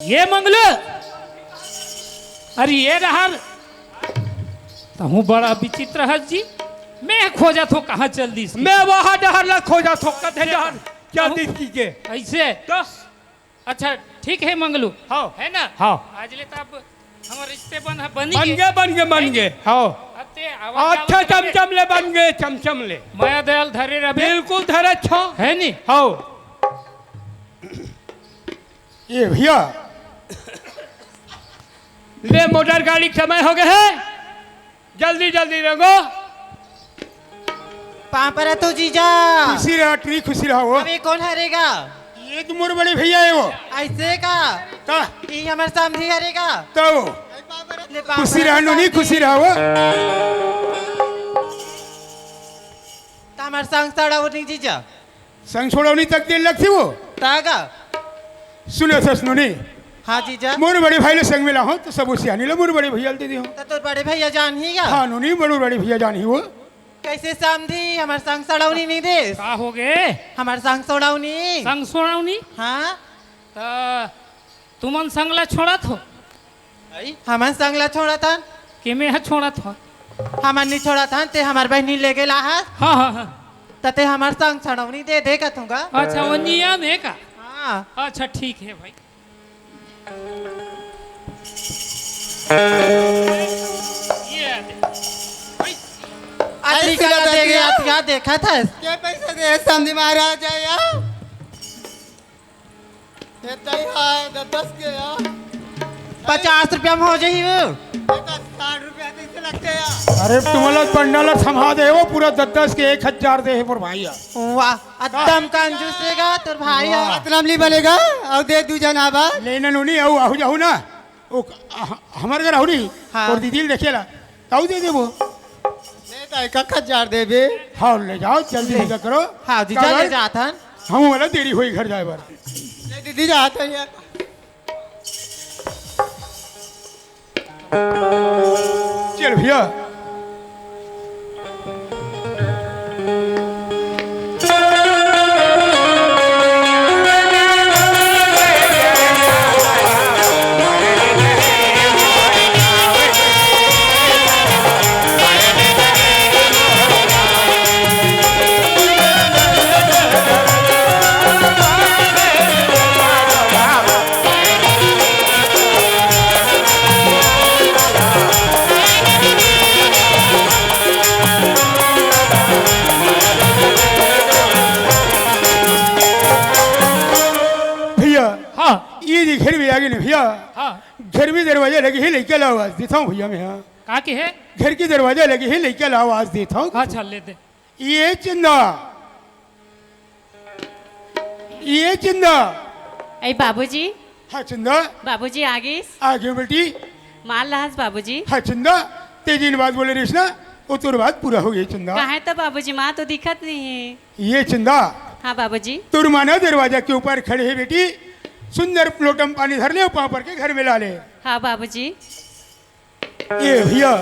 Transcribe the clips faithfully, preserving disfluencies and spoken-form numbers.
ये मंगलू, अरे ये डहर, तहूँ बड़ा विचित्र हस जी। मैं खोजत हों कहाँ चल दिस। मैं वहाँ डहर ला खोजत हों, कथे डहर चल दिस कहिके। ऐसे? तो अच्छा, ठीक हे मंगलू। हाँ। हे ना? हाँ। आज ले तब हमर रिश्ते बन, बन गे। बन गे, बन गे, बन गे। हाँ। अब ते आवा अच्छा, जावा चमचम ले बन गे, चमचम ले। मया दया ल धरे रहिबे। बिल्कुल धरे छो। हे नी? हाँ। ए भैया, ले मोटर गाड़ी के समय हो गे हे, जल्दी जल्दी रेंगो। पाँव परत हों जीजा। खुशी रहा, टुरी खुशी रहा वो। अब ये कोन हरे गा? ये तो मोर बड़े भैया हे वो। ऐसे का? ता? ये हमर समधी हरे गा? तो ले पाँव खुशी परत रहा हों नोनी, समधी। खुशी रहा वो। त हमर संग सड़उनी जीजा। संग छोड़उनी तक देर लगथे वो। ता गा। सुनथस नोनी। हाँ जीजा। मोर बड़े भाई ल संग में लाहूँ त सबो सियानी ल मोर बड़े भैया ल दे देहूँ। त तोर बड़े भैया जानही गा? हाँ नोनी, मोर बड़े भैया जानही वो। कइसे समधी, हमर संग सड़उनी नइ देस? का हो गे? हमर संग सड़उनी। संग सड़उनी? हाँ। त तुमन संग ला छोड़त हो? अई, हमन संग ला छोड़त हन। के मैं ह छोड़त हों? हमन नी छोड़त हन, ते हमर बहिनी ले गे लाहस। हाँ, हाँ, हाँ। त ते हमर संग सड़उनी दे दे कथों गा। अच्छा, वो नियम हे का? हाँ। अच्छा, ठीक हे भाई। ये दे। भाई। अतरी अतरी का का दे दे गे, दिया? अतरी का देखत हस? के पैसा दे, समधी महाराज आया? ये तई हा, दस दस के यार। पचास रुपया में हो जाही वो। ये तो साठ रुपया कैसे लगथे यार? अरे, तुमला पंडा ला थमा दे हे वो, पूरा दस दस के एक हजार दे हे मोर भाई यार। वाह, एकदम कंजूस हे गा तोर भाई ह। वाह। अतना में नी बने गा, अउ दे दू झन आबा। ले ना नोनी, अउ आहू जाहू ना। ओ, ह-, हमर घर आहू नी, हाँ। तोर दीदी ल देखे ला। ताऊ दे देबो। ले दाई, कखत जार देबे। हाँ, ले जाओ, जल्दी ले। निकल करो। हाँ, जीजा, काबर? ले जात हन। हमू वाला देरी होई घर जाए बर। ले दीदी, जात हन यार। चल भैया। भैया, हाँ। ये दे घर में आगे ना भैया। हाँ। घर में दरवाजा लगे हे, लइका ला आवाज देथों भैया मैं, हाँ। का के हे? घर के दरवाजा लगे हे, लइका ला आवाज देथों। अच्छा, ले दे। ये चंदा, ये चंदा। ए बाबूजी। हाँ चंदा। बाबूजी आ गिस। आ गेंव बेटी। मार लाहस बाबूजी। हाँ चंदा, ते जेन बात बोले रहिस ना, वो तोर बात पूरा हो गे चंदा। काहे त बाबूजी, माँ तो दिखत नहीं हे। ये चंदा। हाँ बाबूजी। तोर माँ ना दरवाजा के ऊपर खड़े हे बेटी, सुंदर लोटा म पानी धर ले, पाँव पर के घर में ला ले। हाँ बाबूजी। ए भैया।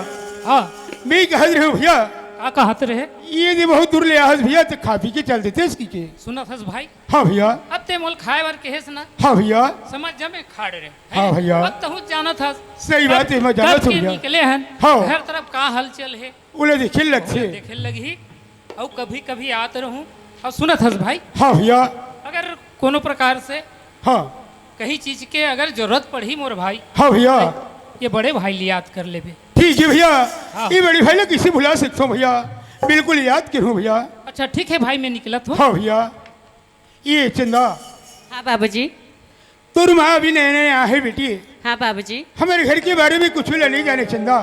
हाँ। मैं कहत रहेंव भैया। का कहत रहे? ये दे बहुत दूर ले आहस भैया, त खा पी के चल देतेस कहिके। सुनत हस भाई? हाँ भैया। अब ते मोला खाए बर कहेस ना। हाँ भैया। समझ जा मैं खा डरेंव। हाँ भैया। अब तहूँ जानत हस। सही बात हे, मैं जानत हँव भैया। निकले हन। हाँ। घर तरफ का हलचल हे। ओला देखे लगथे। देखे लगही। अउ कभी-कभी आत रहूँ। अउ सुनत हस भाई? हाँ भैया। अगर कोनो प्रकार से हाँ। कहीं चीज के अगर जरूरत पड़ही मोर भाई, हाँ भैया। ये बड़े भाई ले याद कर लेबे। ठीक हे भैया। हाँ। ये बड़े भाई ला कइसे भुला सकथों भैया? बिल्कुल याद करहूँ भैया। अच्छा ठीक हे भाई, मैं निकलत हूँ। हाँ भैया। ये चंदा। हाँ बाबूजी। तोर माँ अभी नया नया आहे बेटी। हाँ बाबूजी। हमर घर के बारे में कुछ ला नहीं जाने चंदा।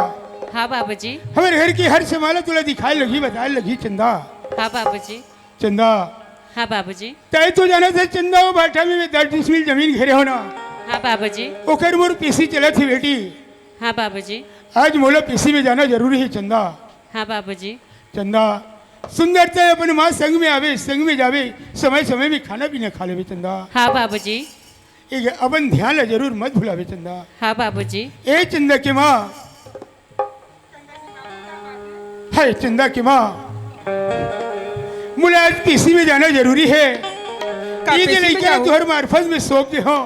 हाँ बाबूजी। हमर घर के हर सामान ला तोला दिखाए लगही, बताए लगही चंदा। हाँ बाबूजी। चंदा। हाँ बाबूजी। तैं तो जानत हस चंदा, वो भाठा में मैं दस डिसमिल जमीन घेरे हँव ना। हाँ बाबूजी। ओकर मोर पेशी चलत हे बेटी। हाँ बाबूजी। आज मोला पेशी में जाना जरूरी हे चंदा। हाँ बाबूजी। चंदा, सुंदर तैं अपन माँ संग में आबे, संग में जाबे, समय समय में खाना पीना खा लेबे चंदा। हाँ बाबूजी। एक अपन ध्यान ला जरूर मत भुलाबे चंदा। हाँ बाबूजी। ए चंदा के माँ, हे चंदा के माँ, मोला आज पेशी में जाना जरूरी हे। का ये जे पेशी में लइका ला जाहू? तुँहर मार्फत में सौंप दे हँव।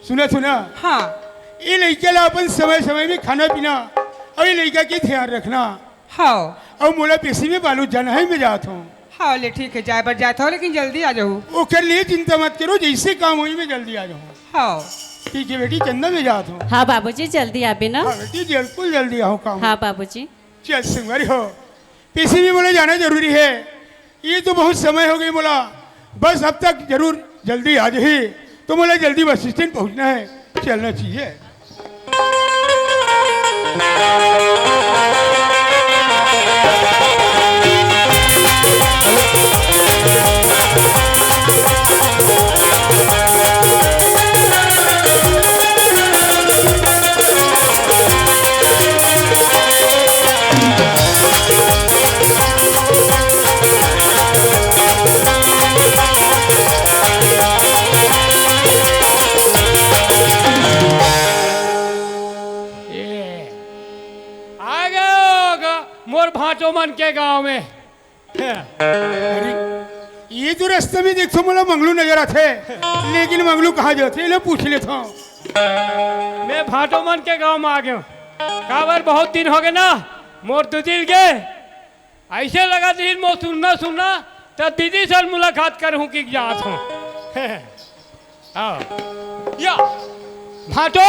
सुना, सुना। हाँ। ये लइका ला अपन समय समय में खाना पीना अउ ये लइका के ध्यान रखना। हाँ। अउ मोला पेशी में बालू जाना हे, मैं जात हूँ। हाँ, ले ठीक हे, जाए बर जात हूँ, लेकिन जल्दी आ जाहू। ओकर लिए चिंता मत करो, जइसे काम होही मैं जल्दी आ जाहूँ। हाँ। ठीक हे बेटी, चंदा मैं जात हूँ। हाँ बाबूजी, जल्दी आबे ना। हाँ बेटी, बिल्कुल जल्दी आहूँ काम। हाँ बाबूजी। चल संगवारी हो, पेशी में मोला जाना जरूरी हे। ये तो बहुत समय होगे मोला, बस अब तक जरूर जल्दी आ जाही, तो मोला जल्दी बस स्टैंड पहुँचना हे, चलना चाहिए। ए, आ गए हो ग-, मोर भांटो मन के गांव में। अरे, ये तो रस्ता में देखथों, मोला मंगलू नजर आथे, लेकिन मंगलू कहाँ जाथे, ले पूछ लेथों। मैं भांटो मन के गांव में आ गयो। काबर, बहुत दिन होगे ना, मोर दीदी ल गे। अइसे लगत रहिस, मोर सुनना, सुनना, त दीदी से मुलाकात करहूं कि जात हूं। आओ। या। भांटो।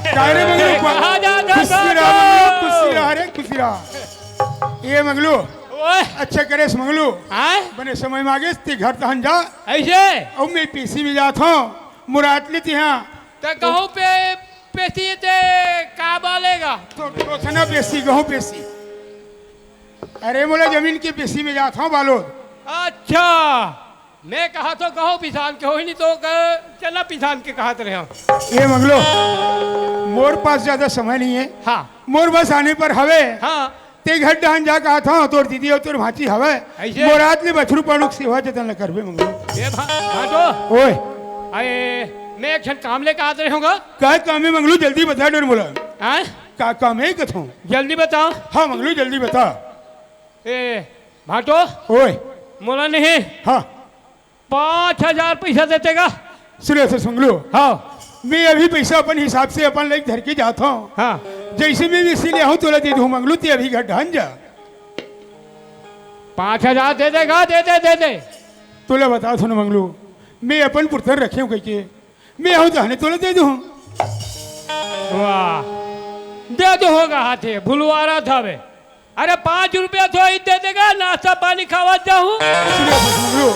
काय रे मंगलू? कहाँ जात हस खुशी रहा मंगलू, भांटो? खुशी रहा रे, खुशी रहा। ये मंगलू। ओए। अच्छा करेस मंगलू। आय? बने समय में आ गेस, ते घर तहन जा। अइसे? अउ मैं पेशी में जात हूं, मुराद ले तिहां। त कहूं पे, पेशी ते का बालेगा? तो, तो थे ना पेशी, गहूं पेशी। अरे मोला जमीन के पेशी में जात हूं बालोद। अच्छा। मैं कहा तो गहूं पिसान के होही, नहीं तो ग-, चना पिसान के कहत रहे हो। ये मंगलू, मोर पास ज्यादा समय नहीं हे। हाँ। मोर बस आने पर हवे। हाँ। ते घर डहन जा कहत हूं, तोर दीदी अउ तोर भांची हवे। अइसे? मोर हाथ ले बछरू पालू के सेवा जतन ल करबे मंगलू। ए भा-, भांटो। ओए। अरे, मैं एक ठन काम ले कहत रहे हूं गा। का काम हे मंगलू, जल्दी बता डर मोला। हाँ? का काम हे कथों? जल्दी बता। हाँ मंगलू, जल्दी बता। ए, भांटो। ओए। मोला नहीं। हाँ। पाँच हजार पैसा देते का? सुने से सुन लो। हाँ। मैं अभी पैसा अपन हिसाब से अपन लाइक धर के जात हूँ। हाँ। जैसे मैं इसी ले आऊँ, तोला दे दूँ मंगलू, ते अभी घर ढान जा। पाँच हजार दे देगा? दे दे, दे दे। तोला बता सुन मंगलू, मैं अपन पुरतन रखे हूँ कह के, मैं आऊँ तहने तोला दे दूँ। वाह, दे दो होगा हाथे, भुलवारा था बे। अरे, पाँच रुपया तो ही दे देगा, नाश्ता पानी खावा जाहूँ। सुनो, बस मंगलू,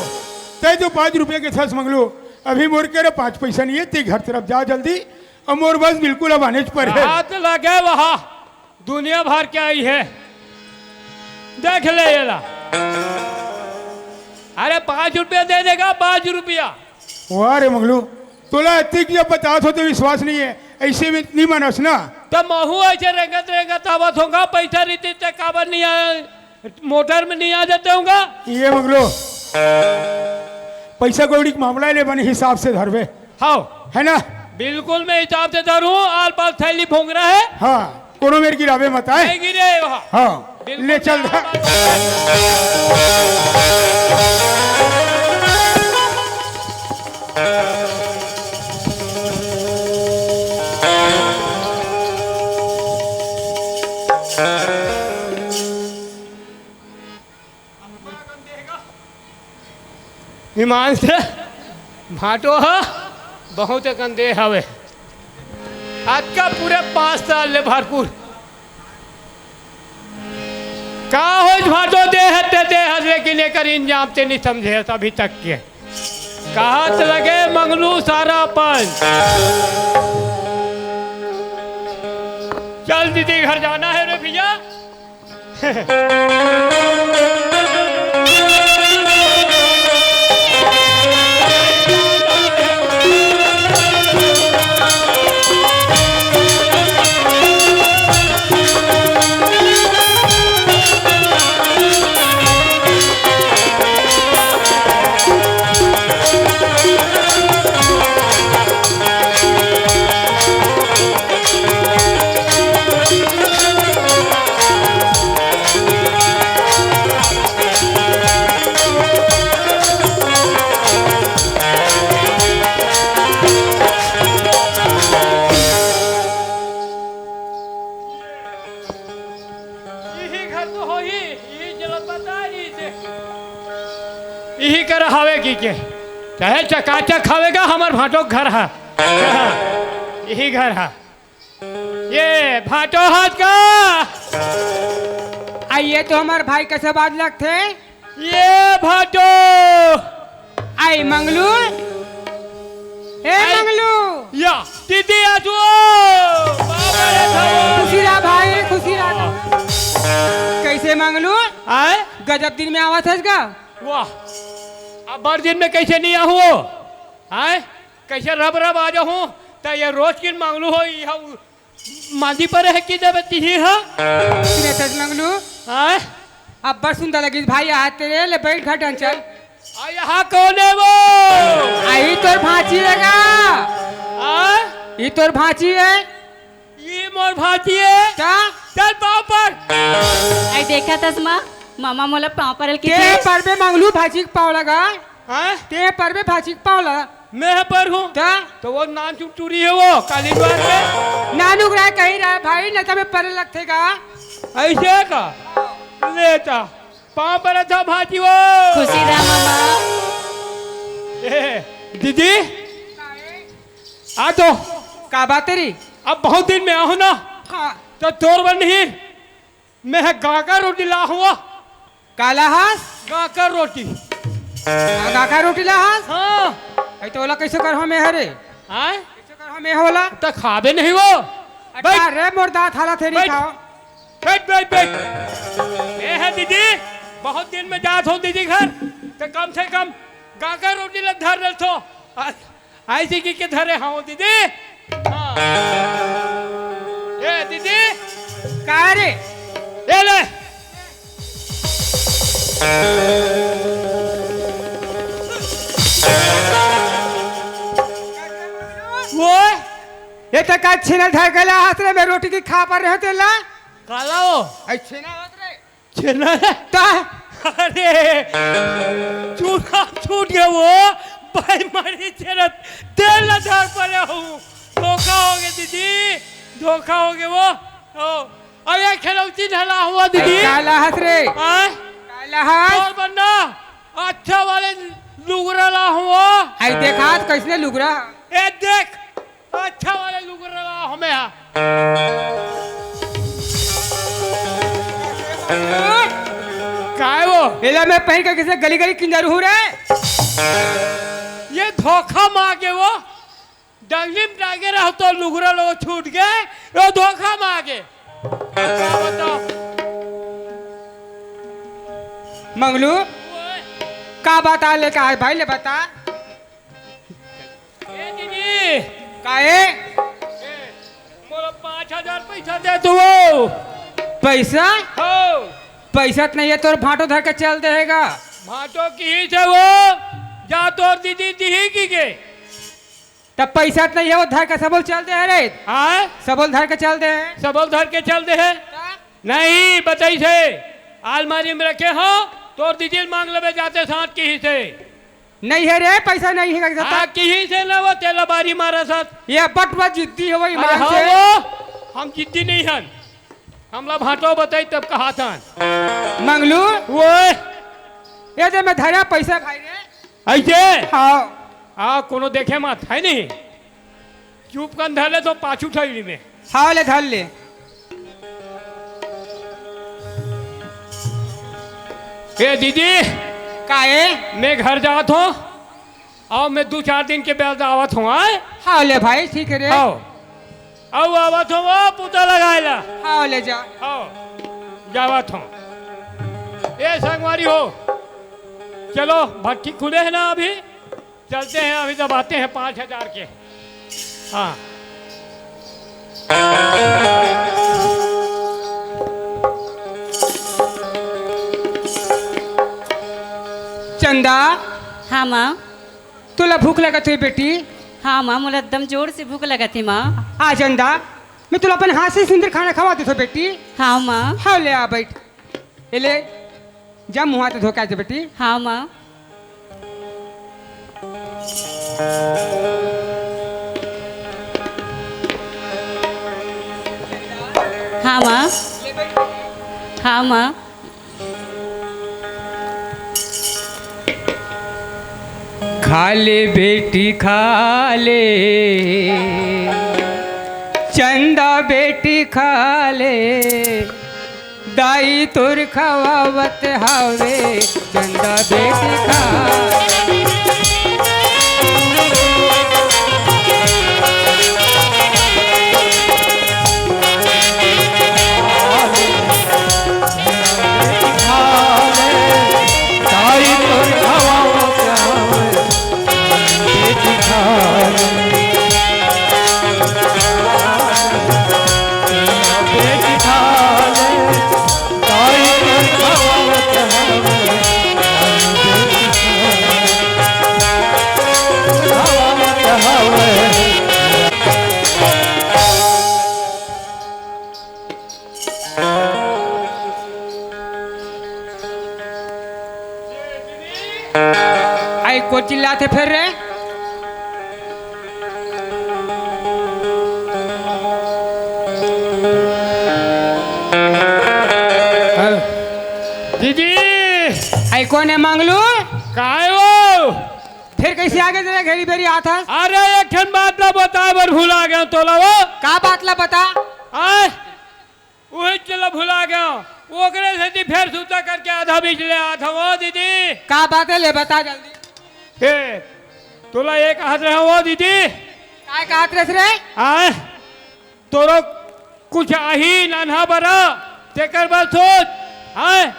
तै तो पाँच रुपया के थस मंगलू, अभी मोर के रे पाँच पैसा नहीं है, ते घर तरफ जा जल्दी, और मोर बस बिल्कुल अब आने पर है। हाथ लगे वहाँ, दुनिया भर के आई है, देख ले ये ला। अरे, पाँच रुपया दे देगा, पाँच रुपया। वाह रे मंगलू, तोला अतिक जब बतात हो तो विश्वास नहीं है, ऐसे में नहीं मानस ना। तो महू ऐसे रेंगत रेंगत आवत होगा, पैसा रीति ते काबर नहीं आया, मोटर में नहीं आ जाते होगा। ये मंगलू, पैसा कौड़ी के मामला ले बने हिसाब से धरबे। हाँ। है ना? बिल्कुल मैं हिसाब से धरूँ, आल पास थैली भोंगना है। हाँ। कोनो मेर गिरावे मत आए। नहीं गिरे वहाँ। हाँ, बिल्कुल ले चल नहीं। ईमान से भांटो ह बहुत अकन दे हवे। अतका पूरे पाँच साल ले भरपूर। का होइस भांटो, दे हस ते दे हस, लेकिन एकर इंजाम ते नहीं समझे हस अभी तक के। कहत लगे मंगलू सारा अपन। चल दीदी घर जाना है रे भैया। तहे चकाचक हवे गा हमर भांटो के घर हा। यही घर हा। ये भांटो हाथ का। आ, ये तो हमर भाई कइसे बात लगथे। ये भांटो। आई मंगलू। ए आई। मंगलू। या, दीदी आजू। बाबा रे बाबा। खुशी रहा भाई, खुशी रहा। कइसे मंगलू? आय? गजब दिन में आवत हस गा। वाह, अब बड़ दिन में कइसे नइ आहूं? आय, कइसे रब रब आ जाहूं? त ये रोज किन मंगलू हो, ये मांदी परे हे कि देवे तिही हा? सुने तस मंगलू, आय? अब्बड़ सुंदर लगिस भाई, आ तेरे ले बइठ घर डहन चल। आ, यहाँ कौन है वो? आ, ई तोर भांची हे गा। आय? ई तोर भांची हे। ये मोर भांची हे। का? चल पाँव पर। आई देखत हस माँ, मामा मोला पाँव परल के ते परबे मंगलू भांची के पाँव लगा। हैं? ते परबे भांची के पाँव लगा। मैं परहूं। का? तो वो नान चुटुरी हे वो, काली द्वार के। नानू ग्राय कहीं रहा भाई, न तबे परे लगथे गा। अइसे का? लेता। पाँव परत हंव भांची वो। खुशी रहा मामा। ए, दीदी। आ तो। का बात हे रे? अब बहुत दिन में आहूं ना। हाँ। त तोर बर नहीं, मैं ह गांकर रोटी लाहूं। का लाहस? गांकर रोटी। हाँ, गांकर रोटी लाहस? हाँ। अई त ओला कइसे करहूं मैं ह रे? आय? कइसे करहूं मैं ह ओला? त खाबे नहीं वो। अच्छा बइठ। रे मोर दांत हालत हे, नहीं बइठ। खाव। बइठ, बइठ, बइठ। ए हे दीदी, बहुत दिन में जात हंव दीदी घर, त कम से कम गांकर रोटी ल धर लेथों। आ, अइसे कहिके धरे हंव दीदी। हाँ। ए दीदी। का रे? ए ले। वो? ए त का छेना धर के लाहस रे, मैं रोटी के खा पर रहे तेला। काला हो? अई छेना होत रे। छेना? ता? अरे, चूना छूट गे वो, भाई मरी छेना, तेल ला धर परे हंव। धोखा होगे दीदी, धोखा होगे वो। ओ, अरे, खिलौती ढला हुआ दीदी। अरे, का लाहस रे? हाँ? का लाहस? तोर बर ना, अच्छा वाले लुगरा लाहूं वो। अई देखात कइसने लुगरा? ए देख, अच्छा वाले लुगरा लाहूं मैं हा। काय वो? एला मैं पहिर के कइसे गली गली किंजरहूं रे? ये धोखा मांगे वो। डंगरी में डांगे रहो तो लुगरा लो छूट गे, वो धोखा मांगे। का बताओ? मंगलू, ओए। का बता ले का हे भाई, ले बता। ए दीदी। काहे? ए, मोला पाँच हजार पइसा दे तू। पइसा? हो। पइसा त नइ हे, तोर भांटो धर के चल दे हे गा। भांटो किहिस हे वो, जा तोर दीदी दिही कहिके। त पइसा त नइ हे, वो धर के सबो ल चल दे हे रे। हाँ? सबो ल धर के चल दे हे। सबो ल धर के चल दे हे। का? नहीं, बताइस हे, अलमारी में रखे हंव, तोर दीदी ल मांग लेबे जाते सांझ किहिस हे। नइ हे रे, पइसा नइ हे, का हाँ, किहिस हे ना वो तेला बारी मारत हस। ये बटवा जिद्दी हे वो अरे ईमान हाँ से। वो, हम जिद्दी नइ हन। हमला भांटो बताइस तब कहत हन। मंगलू। ओए। ये दे मैं धरे हंव पइसा भाई रे। अइसे? हाँ। आ, कोनो देखे मत, हे नहीं? चुप कन धर ले तो पाछू ठइली में। हाँ, ले धर ले। ए दीदी। का हे? मैं घर जात हंव, अउ मैं दू चार दिन के बाद आवत हंव, आय? हाँ, ले भाई, ठीक हे रे। हाँ। अउ आवत हंव, वो पूता लगाय ला। हाँ, ले जा। हाँ, जावत हंव। ए संगवारी हो, चलो, भट्टी खुले हे ना अभी? चलते हैं, अभी दबाते हैं पाँच हजार के। हाँ। चंदा। हाँ, माँ। तोला भूख लगत हे, बेटी? हाँ, माँ, मोला एकदम जोर से भूख लगत हे, माँ। आ, चंदा, मैं तोला अपन हाथ से सुंदर खाना खवा देथों, बेटी। हाँ, माँ। हाँ, ले आ, बइठ। ए ले, जा मुंह हाथ धो के आ जा बेटी। हाँ माँ। हाँ माँ। हाँ माँ। खा ले बेटी खा ले, चंदा बेटी खा ले, दाई तोर खवावत हवे, चंदा बेटी खा। आई को चिल्लाथे फेर रे? दीदी। आई कोन हे मंगलू? काय वो? फेर कइसे आगे तेरे घेरी बेरी आत हस? अरे एक ठन बात ला बताए बर भुला गेंव तोला वो। का बात ला बता? आय, उही चला भुला गेंव। ओकरे सेती फेर सुरता करके आधा बीच ले आत हंव वो दीदी। का बात हे ले बता जल्दी। हे, तोला ये कहत रहेंव वो दीदी। काय कहत रहेस रे? आय, तोरो कुछ आही नान्हा बरा, तेकर बर सोच। हाय,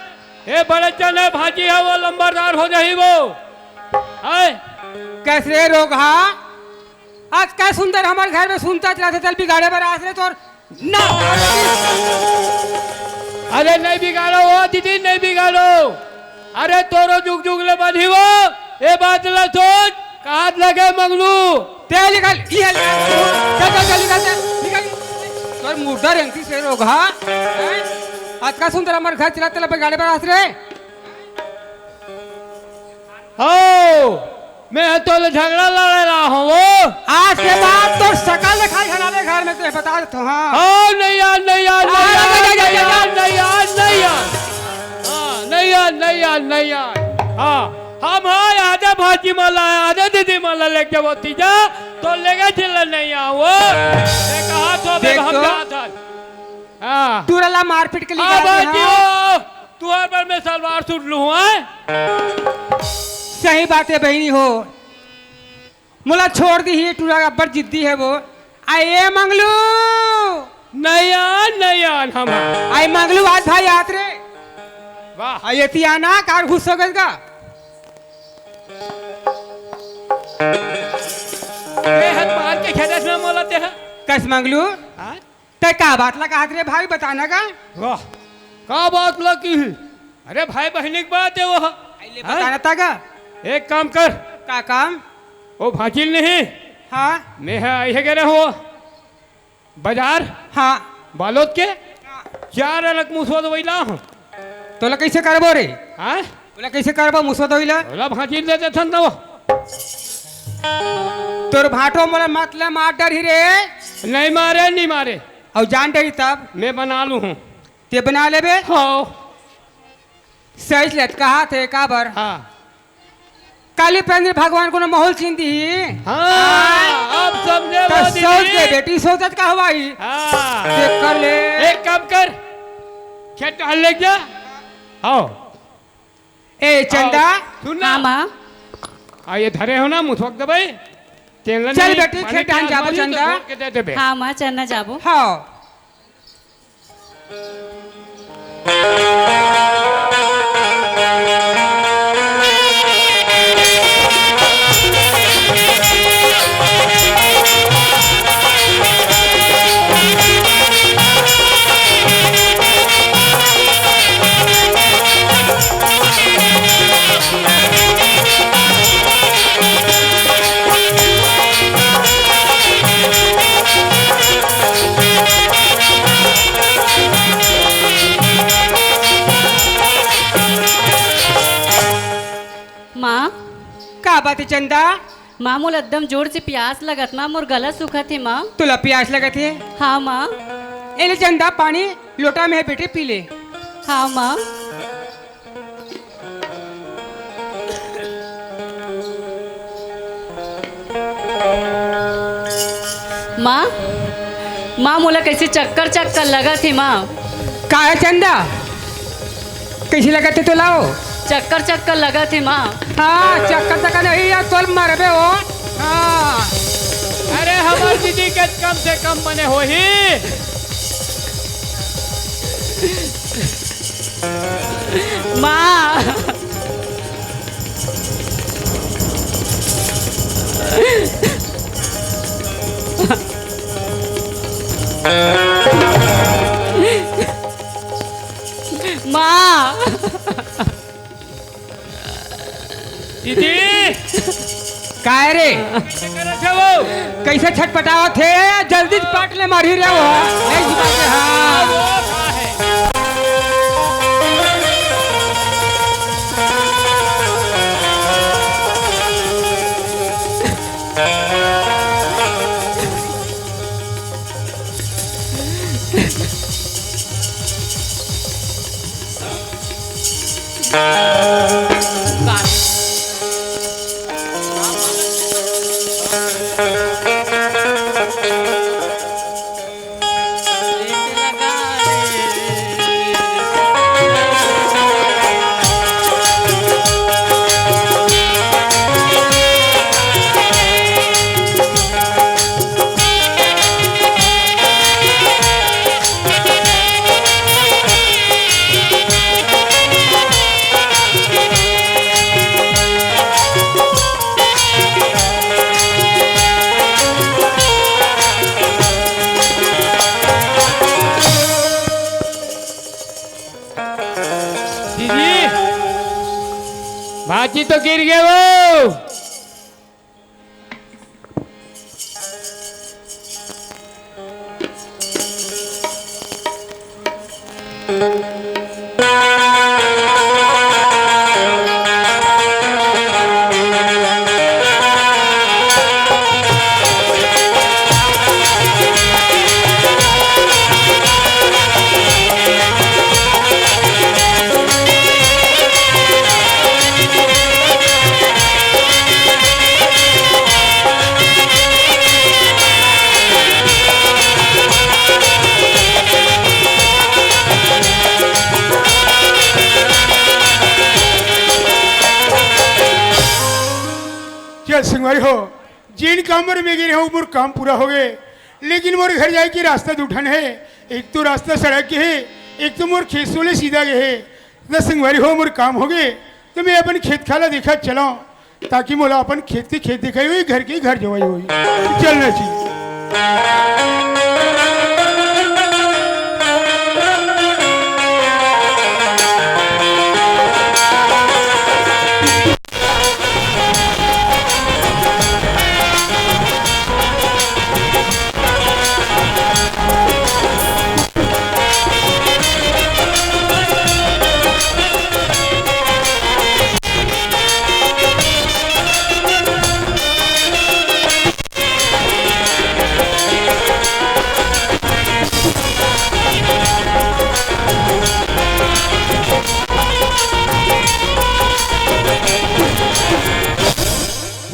ए बड़े चने भाजी हे वो लंबरदार हो जाही वो। हाय। कइसे रे रोगहा? आज काय सुंदर हमर घर में सुनता चला थे, तेला बिगाड़े बर आस रे तोर ना। अरे नहीं बिगाड़ो वो दीदी, नहीं बिगाड़ो। अरे तोरो जुग जुग ले बनी वो, ए बात ला सोच, काट लगे मंगलू। ते निकल, ये ले, चल, चल, चल, निकल, चल, निकल। तोर मुर्दा रेंगती से रोगहा, हैं? आज का सुंदर हमर घर चला तेला बिगाड़े बर आस रे। हो, मैं तो ले झगड़ा लड़े रहा हूँ वो। आज के बाद तो सकल दिखाई हमारे घर में तो बता देता हूँ, हाँ। हो, नहीं यार, नहीं यार, नहीं यार, नहीं यार, नहीं यार, नहीं यार। हाँ, नहीं यार, नहीं यार, नहीं यार। हाँ, हम हाँ आधे भाजी माला, आधे दीदी माला लेके वो तीजा, तो लेके चला नहीं आओ। ये कहा तो बे देख हम तो। जात हन। हाँ। टूरा ला मारपीट के लिए हाँ, जाते हैं। भाजी हो, तुहर बर मैं सलवार सूट लूँ, हैं? सही बात हे बहिनी हो, मोला छोड़ दिही टूरा, अब्बड़ जिद्दी हे वो। आय ए मंगलू। नयन, नयन, हम। आय मंगलू, आज भाई आत रे। वाह। आय एती आना, कार घुस हो गइस गा। ए, हर मार के खेदस में मोला ते ह। कस मंगलू? हाँ? तैं का बात ला कहत रे भाई, बताना का? वाह, का बात ला किही? अरे भाई बहिनी के बात हे वो। आइले हाँ? बताना ता का? एक काम कर। का काम? वो भांचिल नहीं? हाँ। मैं ह, आई हे गे रहे हो बाजार। हाँ। बालोद के? हाँ। चार अलग मुसवा दवाई ला हूँ। तोला कइसे करबो रे? हाँ? तोला कइसे करबो मुसवा दवाई ला? तोला भांचिल दे देथन ना वो। तोर भांटो मोला मत ले, मार डरही रे। नहीं मारे, नहीं मारे। अउ जान डरही तब? मैं बना लूँ हूँ। ते बना लेबे? हाँ। सही ले कहाथे, काबर? हाँ। काली पेंद्र भगवान कोनो माहौल चिन दिही। हाँ, अब समझे त वो सोच दीदी। दे बेटी, सोचत का हवय? हाँ। देख कर ले। एक काम कर, खेत टहल ले जा। हाँ। ए चंदा। हाँ, सुन ना। हाँ, माँ। आ, ये धरे हो ना, मुसवा दवाई। तेल चल नहीं, बेटी, पानी खेत टहल जाबो, चंदा। के दे देबे। हाँ, माँ, चलना जाबो। हाँ। माँ। का बात हे चंदा? माँ, मोला एकदम जोर से प्यास लगत, माँ, मोर गला सूखत हे, माँ। तोला प्यास लगत हे? हाँ, माँ। ए ले चंदा, पानी लोटा में हे बेटी, पी ले। हाँ, माँ। माँ, माँ, मोला कइसे चक्कर चक्कर लगत हे माँ। का हे चंदा, कइसे लगत हे तोला? चक्कर चक्कर लगत हे माँ। हाँ, चक्कर चक्कर नहीं यार, तोल मरबे हो। हाँ। अरे, हमर दीदी के कम से कम बने होही। माँ। माँ। दीदी। काय रे? कइसे छटपटावत हे? जल्दी पाट ले मारही रे वो। नहीं झुका के, हाँ। दीदी, भाजी तो गिर गए वो। चल संगवारी हो, जेन काम बर में गे रहेंव, मोर काम पूरा हो गए, लेकिन मोर घर जाए के रास्ता दू ठन हे। एक तो रास्ता सड़क के हे, एक तो मोर खेत सोले सीधा गे हे। त संगवारी हो, मोर काम हो गए, त मैं अपन खेत खाला देखा चलंव, ताकि मोला अपन खेत के खेत दिखाई होही, घर के घर जवाई होही। चलना चाहिए।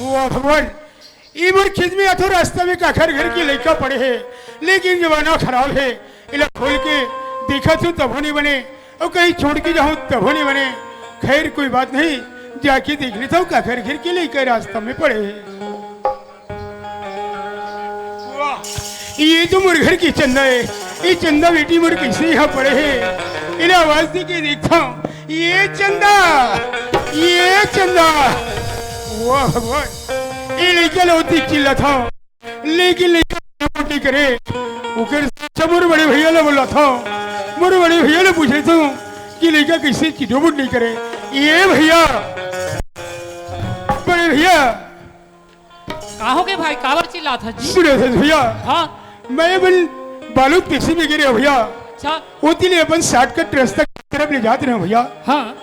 वाह भगवान, ए मोर खेत में आथो, रास्ता में काखर घर के लइका पड़े हे, लेकिन जमाना खराब हे। एला खोल के देखत हूँ तभो नहीं बने, अउ कहीं छोड़ के जाहूँ तभो नहीं बने। खैर कोई बात नहीं, जाके देख लेता हूँ काखर घर के लइका रास्ता में पड़े हे। वाह, ये तो मोर घर के चंदा हे। ये चंदा बेटी मोर कइसे यहाँ पड़े हे? एला आवाज दे के देखता हूँ। ये चंदा, ये चंदा, वाह भगवान, ये लइका ला ओती चिल्लाथंव, लेकिन लइका चिटोबुट नहीं करे। ओकर से मोर बड़े भैया ला बोलाथंव, मोर बड़े भैया ला पूछथंव कि लइका कइसे चिटोबुट नहीं करे। ये भैया, बड़े भैया, का हो गे भाई, काबर चिल्लात हस जी? सुने थे भैया, हाँ। मैं अपन बालू के टैक्सी में गिरे भैया। अच्छा। ओती ले अपन शॉर्टकट रास्ता की तरफ ले जात रहे भैया। हाँ।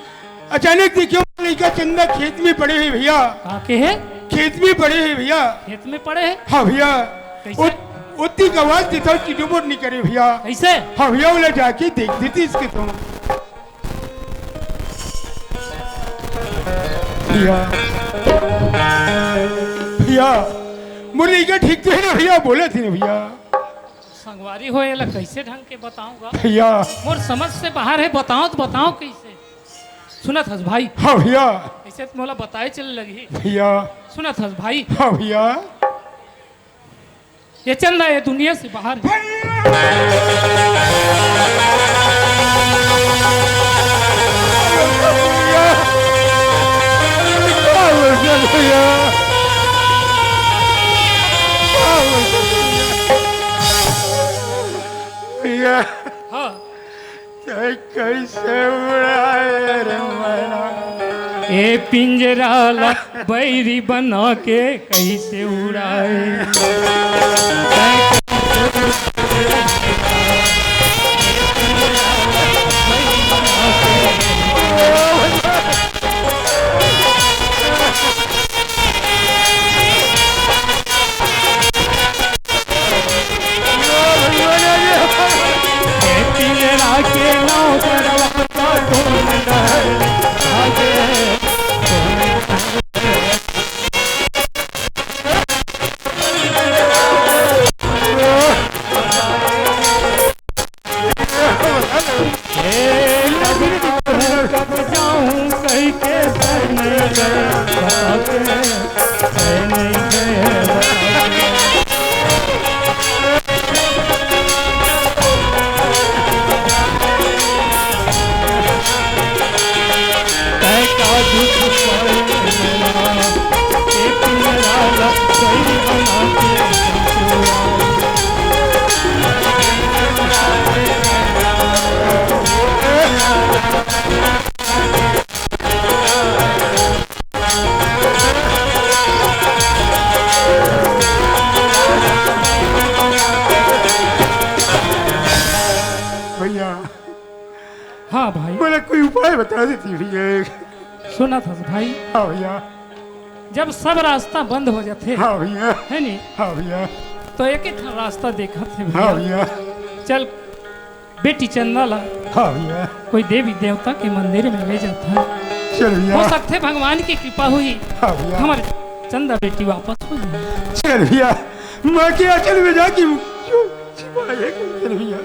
अचानक देखियो लइका चंदा खेत में पड़े हे भैया। का के हे? खेत में पड़े हे भैया। खेत में पड़े हे? हाँ भैया। कइसे? ओती के आवाज देथंव, चिटोबोट नहीं करे भैया। कइसे? हाँ भैया, ओला जाके देख देती इसके तो। भैया, भैया, मोर लइका ठीक तो हे ना भइया, बोलत हे ना भइया। संगवारी हो, एला कइसे ढंग के बताऊं गा? भइया। मोर समझ से बाहर हे, बताओं तो बताओं कइसे? सुनत हस भाई? हाँ भइया। अइसे तो मोला बताए चले लगही। भइया। सुनत हस भाई? हाँ भइया। ये चंदा, ये दुनिया से बाहर हे। भइया। भइया। हाँ। तैं कइसे उड़ाए रे मैना? ए पिंजरा ला बैरी बना के कइसे उड़ाए? भइया। हाँ भाई। मोला कोई उपाय बता देती भइया। सुनत हस भाई? हाँ भइया। जब सब रास्ता बंद हो जाथे, हाँ भइया। हे नी? हाँ भइया। तो एक एक रास्ता देखत हे भइया। हाँ भइया। चल, बेटी चंदा ला, हाँ भइया। कोई देवी देवता के मंदिर में ले जात हे। चल भइया। हो सकथे भगवान की कृपा होही, हाँ भइया। हमर चंदा बेटी वापस हो जाए। चल भइया, माँ के आंचल में जाके छिपा ले, चल भइया।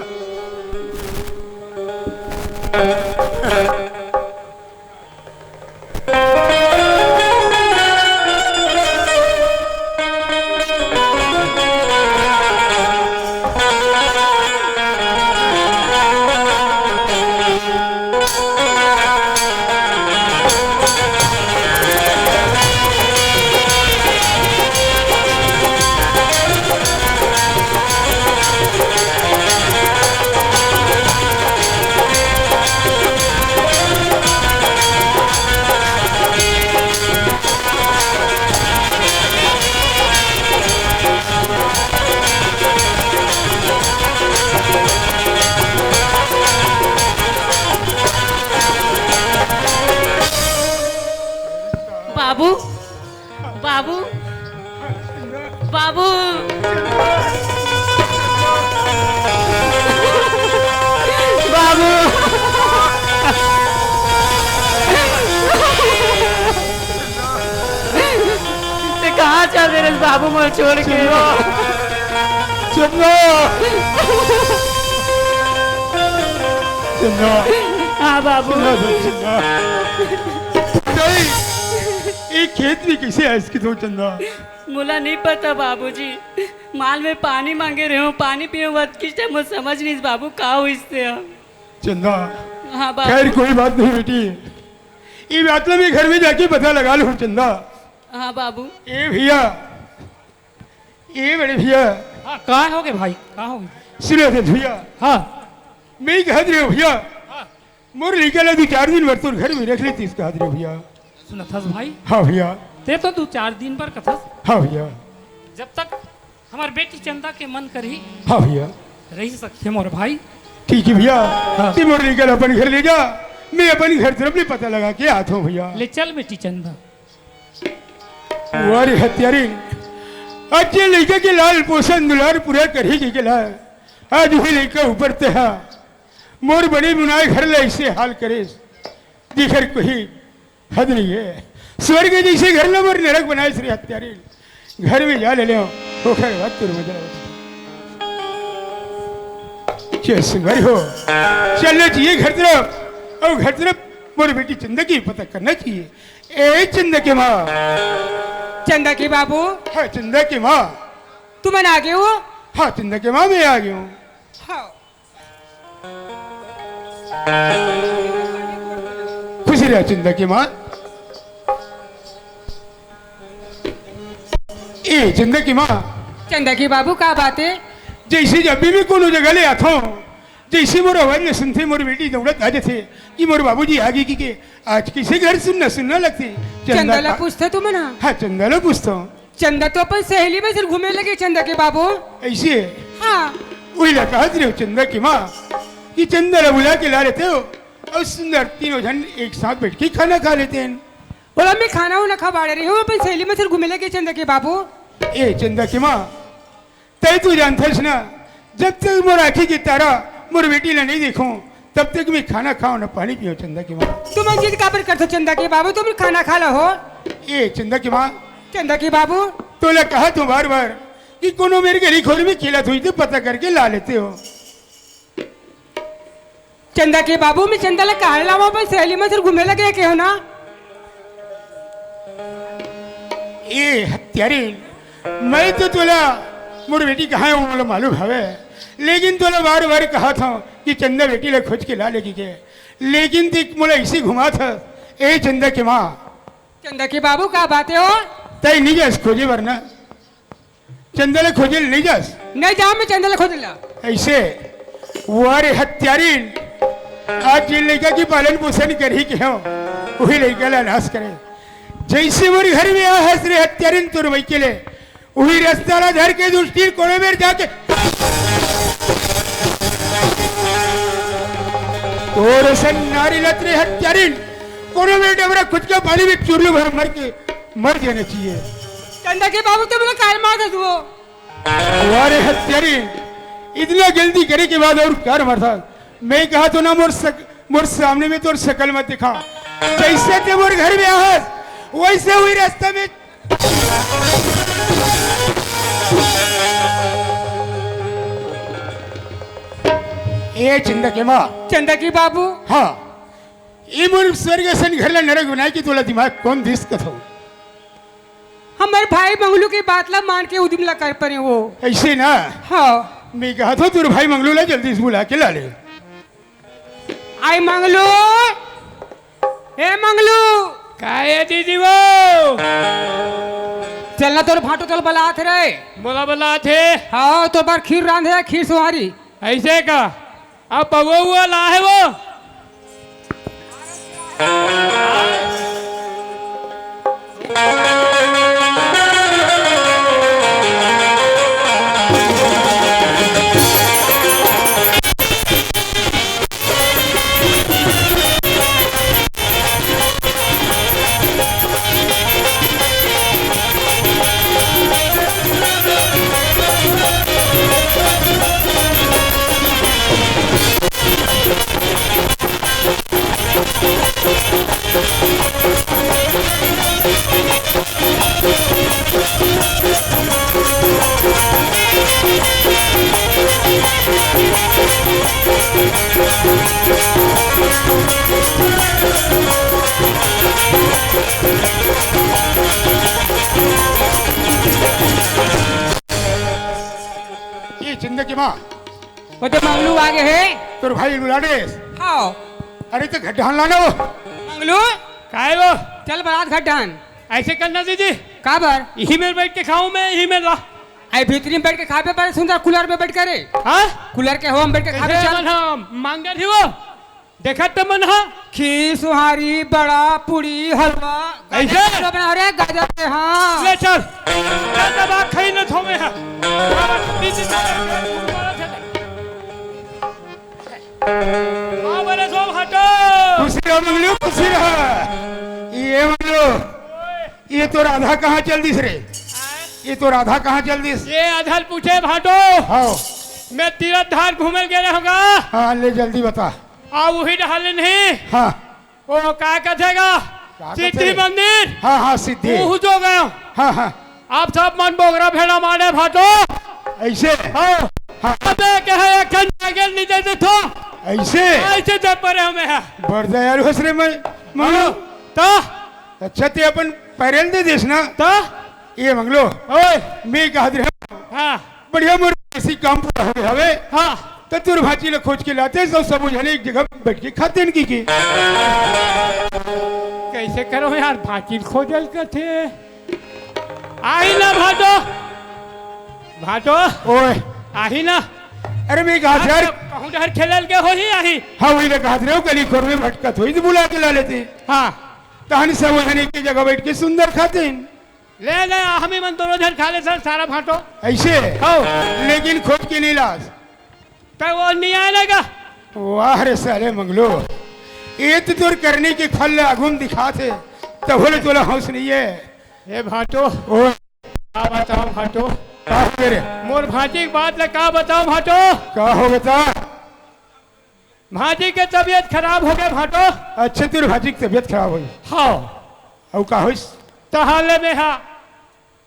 बाबू, बाबू, बाबू, बाबू। तैं कहाँ चल दे रहे बाबू, मोला छोड़ के? चंदा। चंदा। चंदा। हाँ बाबू। चंदा, चंदा। नहीं, ये खेत में कइसे आइस कथस चंदा? मोला नइ पता बाबूजी, माल में पानी मांगे रहेंव, पानी पीएंव, अतकिच टाइम मोर समझ नइ आइस बाबू, का होइस तेहा? चंदा, हाँ बाबू। खैर, कोई बात नहीं बेटी, ये बात ला मैं घर में जाके पता लगा लूँ चंदा। हाँ बाबू। ए भइया, ए बड़े भइया। हाँ, का होगे भाई, का होगे? सुन रे भइया। हाँ। मैं कहत रहेंव भइया, हाँ। मोर लइका ला दू चार दिन बर तोर घर में रख लेतिस कहत रहेंव भइया। सुनत हस भाई? हाँ भइया। तैं तो दू चार दिन बर कथस। हाँ भइया। जब तक हमर बेटी चंदा के मन करही, हाँ भइया। रहि सकथे मोर भाई। ठीक हे भइया। हाँ। तैं मोर लइका ला अपन घर ले जा, मैं अपन घर तरफ ले पता लगा के आत हँव भइया। ले चल बेटी चंदा। वाह रे हत्यारिन, आज ये लइका के लाल पोसन दुलार पूरा करही कहिके ला, आज उही लइका ऊपर तेहा मोर बने बुनाए घर ला अइसे हाल करेस, जेकर कोई हद नइ हे। स्वर्ग जइसे घर ला मोर नरक बनाएस रे हत्यारिन। घर में जा ले लेव, ओखर बाद तोर मजा आवत। के सुंदरी हो, चलना चाहिए घर तरफ, अउ घर तरफ मोर बेटी चंदा के पता करना चाहिए। ए चंदा के माँ। चंदा के बाबू। हाँ, चंदा के माँ। तुमन आ गए हो? हाँ, चंदा के माँ, मैं आ गया हूँ। हाँ। खुशी रह चंदा के माँ। ए चंदा के माँ। चंदा के बाबू, का बात है? जैसे जब भी मैं कोनो जगह ले आथों, जैसे मोर आवाज ले सुनथे, मोर बेटी दौड़त आ जाथे कि मोर बाबूजी आगे कि के। आज कैसे घर सुन्ना सुन्ना लगथे। चंदा ला का पूछथे तुमन? हाँ, चंदा ला पूछथों। चंदा तो अपन सहेली मन संग घूमे लगे, चंदा के बाबू। ऐसे? हाँ। वही ला कहत रहे हो चंदा के माँ कि चंदा ला बुला के ला लेते हो अउ सुंदर तीनों झन एक साथ बैठ के खाना खा लेते हैं। बोला, मैं खाना उना खा बाड़े रही हूँ, अपन सहेली मन संग घूमे लगे, चंदा के बाबू। ए चंदा के माँ, तैं तो जानथस ना, जब तक मोर आँखी के तारा मोर बेटी ला नहीं देखूं, तब तक मैं खाना खाओ ना पानी पियो चंदा के माँ। तुमन जिद काबर करथो चंदा के बाबू, तुमन खाना खा लो हो। ए चंदा के माँ। चंदा के बाबू। तोला कहत हों बार बार कि कोनो मेर गली खोर में खेलत होही तो पता करके ला लेते हो। चंदा के बाबू, मैं चंदा ला कहाँ लावों? अपन सहेली मन संग घूमे लगे के हो ना। ए हत्यारिन, मैं तो तोला मोर बेटी कहाँ हे, वो मोला मालूम हवे, लेकिन तोला बार बार कहत हों कि चंदा बेटी ला खोज के ला लेके के, लेकिन तैं मोला ऐसे घुमाथस। ए चंदा के माँ। चंदा के बाबू, का बात हे हो? तैं नहीं जास खोजे बर ना? चंदा ला खोजे नहीं जास? नहीं जाओं मैं चंदा ला खोजे ला। ऐसे? वाह रे हत्यारिन, आज जिन लइका के पालन पोषण करही के हों, वही लइका ला नाश करे। जैसे मोर घर में आ हस रे हत्यारिन, तोर मइके ले, वही रस्ता ला धर के दुष्टी कोनो मेर जाके तोर सन नारी लत रे हत्यारिन, कोनो मेर डबरा खुद के पानी में चुरलू भर मर के मर जाना चाहिए। चंदा के बाबू, तुमन ला काहे मारथो? वाह रे हत्यारी, इतना गलती करे के बाद अउ काबर मारथस? मैं कहत हों ना, मोर सक-, मोर सामने में तोर सकल मत दिखा। जैसे तैं मोर घर में आहस, वैसे वही रास्ता में। ए चंदा के माँ। चंदा के बाबू। हाँ, ए मोर स्वर्ग असन घर ला नरक बनाए के तोला दिमाग कोन दिस कथो? हमर भाई मंगलू के बात ला मान के उदिम ला कर परे वो। ऐसे ना? हाँ। मैं कहत हों तोर भाई मंगलू ला जल्दी से बुला के ला ले। आय मंगलू, ए मंगलू। का हे दीदी वो? चल ना, तोर भांटो तोला बलात हे रे। मोला बलात हे? हाँ, तोर बर खीर रांधे हे, खीर सोहारी। ऐसे का? अब बउआ उआ ला हे वो? ये चंदा के माँ। वो तो मंगलू आ गए हे। तोर भाई बुला दे। हाँ। अरे तो घट ढाल लाना वो। मंगलू। काय वो? चल बरात घट ढान। ऐसे करना दीदी। काबर? यही मेर बैठ के खाऊं मैं, यही मेर ला। अरे भीतरी में बैठ के खाबे, पर सुंदर कूलर में बैठ के रे। हाँ? कूलर के हवा में बैठ के खाबे, कैसे चल। मन हम मांगर ही वो? देखत तो मन हा। खीर, सुहारी, बड़ा, पूरी, हलवा। ऐसे? गाजर के हलवा बना रे, गाजर के, हाँ। ले चल। चल, दबा खाई न थोमे हा। बाबा, बीच में हाँ, बोले सो हटो। खुशी रहो मंगलू, खुशी रहो। ये मंगलू, ये तोर आधा कहाँ चल दिस रे? ये तोर आधा कहाँ चल दिस? ये आधा पूछे भाटो। हाँ। मैं तीरथ धार घूमे गे रहूंगा। हाँ, ले जल्दी बता। आ, वही डहर ले नहीं। हाँ। ओ, का कथेगा? का सिद्धि कथे? मंदिर। हाँ, हाँ, सिद्धि। ओहू जो गयो। हाँ, हाँ। आप सब मन बोगरा भेड़ा माने भाटो। ऐसे? हाँ। हाँ। अबे कहे एक ठन नागेल नहीं दे देथो। ऐसे? ऐसे दे परे हमें है। बड़ दयालु हस रे मैं, मंगलू। हाँ, तो? अच्छा, ते अपन पैरेल दे देस ना। तो? ये मंगलू। ओए। मैं कहा दे। हाँ। बढ़िया मोर ऐसी काम पूरा हो गया हवे। हाँ। तो तोर भांची ला खोज के लाते, सब, सब झने एक जगह बैठ के खाते इनकी की। कैसे करो यार, भांची खोजल कथे। आही ना भाटो। भाटो। ओए। आही ना। अरे मैं कहा यार। कहूँ डहर खेलल के होही आही। हाँ, वही ना कहा रहे हो, गली खोर में भटकत होही तो बुला के ला लेते। हाँ। तहन सब झने एक जगह बैठ के सुंदर खाते हैं। ले, ले, हमी मन दोनों झन खा ले सर, सारा भाटो। ऐसे? हाँ। लेकिन खोज के नहीं लास। तो वो नहीं आने का। वाह रे साले मंगलू, ये तो तोर करनी के फल आगू में दिखात हे, तभो ले तोला होश नहीं है। ए भाटो। ओ। का बताओ भाटो? का हो गे रे? मोर भांची के बात ला का बताओ भाटो? का हो बता? भांची के तबीयत खराब हो गए भाटो। अच्छा, तोर भांची के तबीयत खराब होई? हाँ। अउ का होइस? तहां ले में हा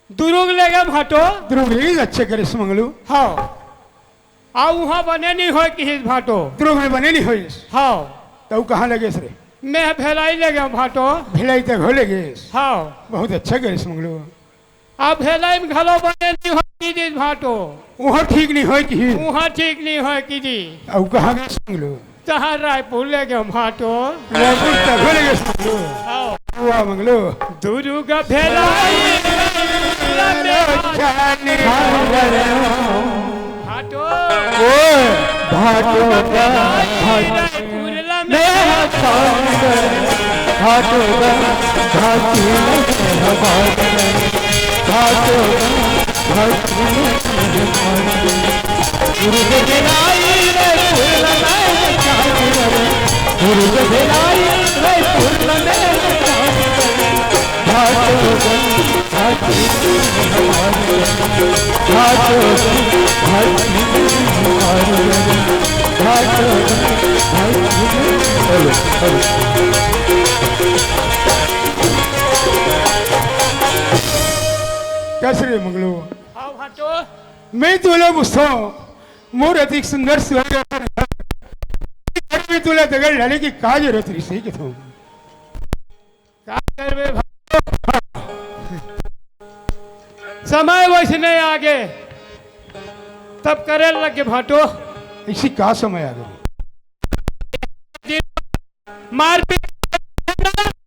दुरुग ले गए भाटो। दुरुग ले गए, अच्छे करेस मंगलू। हाँ। आ उहाँ बने नहीं होय किहिस भाटो। दुरुग में बने नहीं होइस? हाँ। तो कहाँ ले गेस रे? मैं भिलाई ले गए भाटो। भिलाई तक हो ले गेस? हाँ। बहुत अच्छा करेस मंगलू। अब भिलाई में घलो बने नहीं होय किहिस भाटो। उहाँ ठीक नहीं होय किहिस? उहाँ ठीक नहीं होय किहिस। अब कहाँ गेस मंगलू? तहां रायपुर ले गए भाटो। रायपुर तक ले गए भाटो। आओ। वाह मंगलू। दुरुग भेला। भाटो। ओए, भाटो का, भाटो। रायपुर ला में। भाटो का, भाटो। भाटो का, भाटो। कस रे मंगलू? हाँ भाटो। मैं तोला पूछथों, मोर अतिक सुंदर सुहागन घर में तोला दगल डाले के का जरूरत रहिस हे कथों? का करबे भाटो? समय वैसने आगे, तब करे लगे भाटो। ऐसी का समय आगे? मारपीट।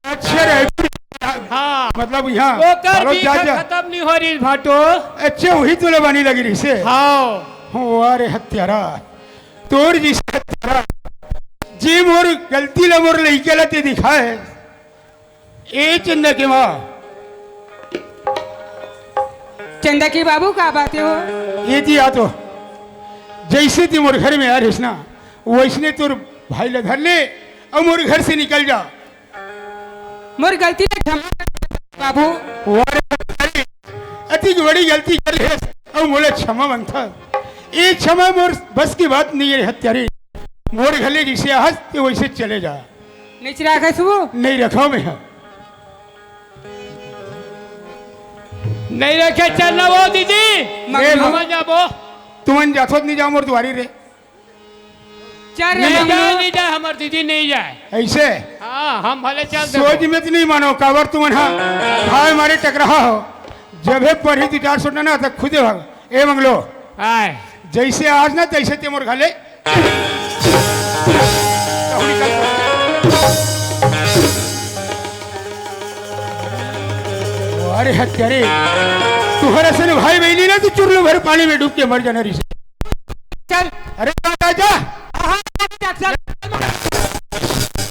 अच्छा रे। हाँ। मतलब यहाँ ओकर बालोद बीच जा, जा। खत्म नहीं हो रही भाटो। अच्छा, वही तोला बनी लगी रहिस हे। हाँ। हो, अरे हत्यारा, तोर जइसे हत्यारा, जे मोर गलती ला मोर लइका ला ते दिखाए। ए चंदा के माँ। चंदा के बाबू, का बात हे हो? ये दिया तो, जैसे ते मोर घर में आ रहिस ना, वैसने तोर भाई ला धर ले अउ मोर घर से निकल जा। मोर गलती ला क्षमा कर बाबू। वाह रे, अतिक बड़ी गलती कर ले अउ मोला क्षमा मांगथस। ये क्षमा मोर बस की बात नहीं है हत्यारी। मोर घर ले जैसे आहस ते वैसे चले जा। नहीं रखस वो? नहीं रखों मैं। नहीं रखे चल ना वो दीदी। ए, हम जाबो। तुमन जाथो त नहीं जाओ मोर दुआरी रे। चल रे नहीं मंगलू। जाए, नहीं जाए, हमर दीदी नहीं जाए। ऐसे? हाँ, हम भले चल देबो। सोच में तो नहीं मानो, काबर तुमन हा भाई मारे टकराहा हो। जब हे पढ़ी दू चार सौ ना, तो खुदे भाग। ए मंगलू। आए। जैसे आहस ना, तैसे ते मोर घर ले। अरे हत्यारे, तुहर असन भाई बहिनी ना, तू चुरलू भर पानी में डूब के मर जाना रहिस। चल। अरे जा, जा, जा।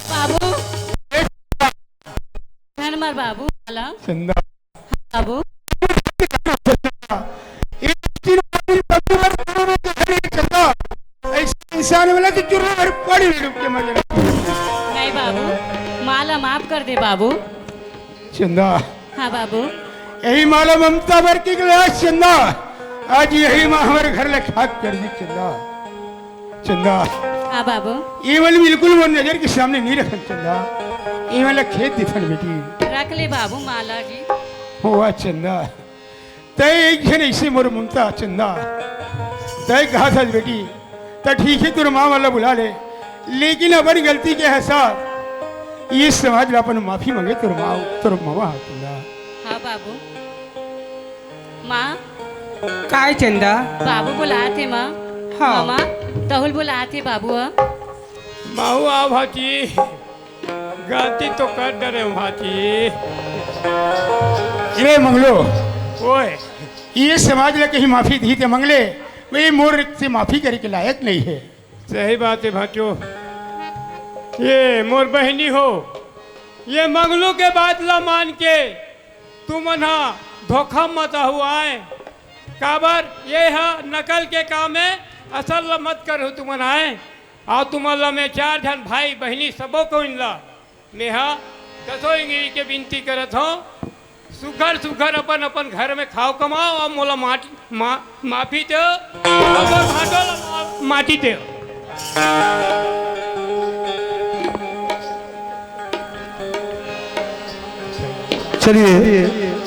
बाबू। धन मर बाबू, माला। चंदा। बाबू। एक दिन चंदा, ऐसे इंसान वाला कि चुर्रा भर पानी में डूब के मर जाना। नहीं बाबू, माला माफ कर दे बाबू। चंदा। हाँ बाबू। यही माला ममता बर की गिलास चंदा। आज यही माँ हमारे घर ले खाक कर दी चंदा। चंदा। हाँ बाबू। ये वाली बिल्कुल वो नजर के सामने नहीं रखन चंदा। ये वाला खेत दिखन बेटी। रख ले बाबू माला जी। हुआ चंदा। तैं एक झन अइसे मोर ममता चंदा, तैं कहत हस बेटी, त ठीक हे, तोर माँ वाला बुला ले, लेकिन अपन गलती के एहसास, ये समाज ला अपन माफी मांगे तोर माँ, तोर मामा ह चंदा। हाँ बाबू। माँ। काय चंदा? बाबू बुलात हे माँ। हाँ। मामा, तहुल बुलात हे बाबू ह। माऊ आ भाती, गलती तो कर डरे भाती। रे मंगलू, ओए। ये समाज ला कहीं माफी दी ते मंगले, वे मोर से माफी करे के लायक नहीं हे। सही बात हे भाचो, ये मोर बहिनी हो, ये मंगलू के बात ला मान के तुमन ह धोखा मत हुआ आए, काबर ये ह नकल के काम हे, असल ला मत करहू तुमन आए। अउ तुमन ला मैं चार झन भाई बहिनी सबो कोइन ला मेहा दसों इंगरी के बिनती करत हौं, सुघर सुघर अपन अपन घर में खाव कमाव अउ मोला माटी, मा-, माफी देव, अपन भांटो ला मा-, माटी देव। चलिए,